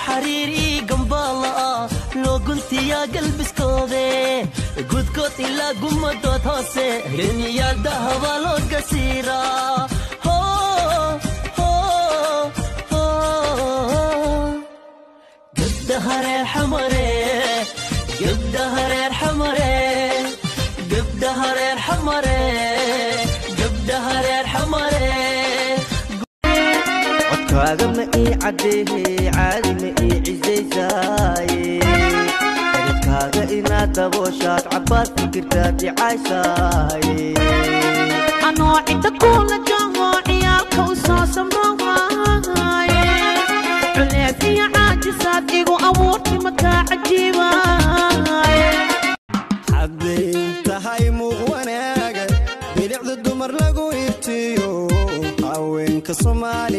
Xariiri gambaala ah loo guntiyaa galbiskoode, gudkood ilaa gumadood hoose remiyaal dahaba loo gasiiraa. Gabdhaha reer Xamare, gabdhaha reer Xamare, gabdhaha reer Xamare, gabdhaha reer Xamare. Codkaaga ma ii caddeehe, caadi ma ii cisaysaaye, eridkaaga inaad dabooshaad cabbaad fikirtaad icaysaaye. Anoo cidda kuula joogo, ciyaalka u soo samroohaaye, culeys iyo caajisaad igu abuurtay, makaa cajiibaaye. Hadday tahay muuq wanaaga bilicda dumar lagu irtiyo haweenka Soomaali.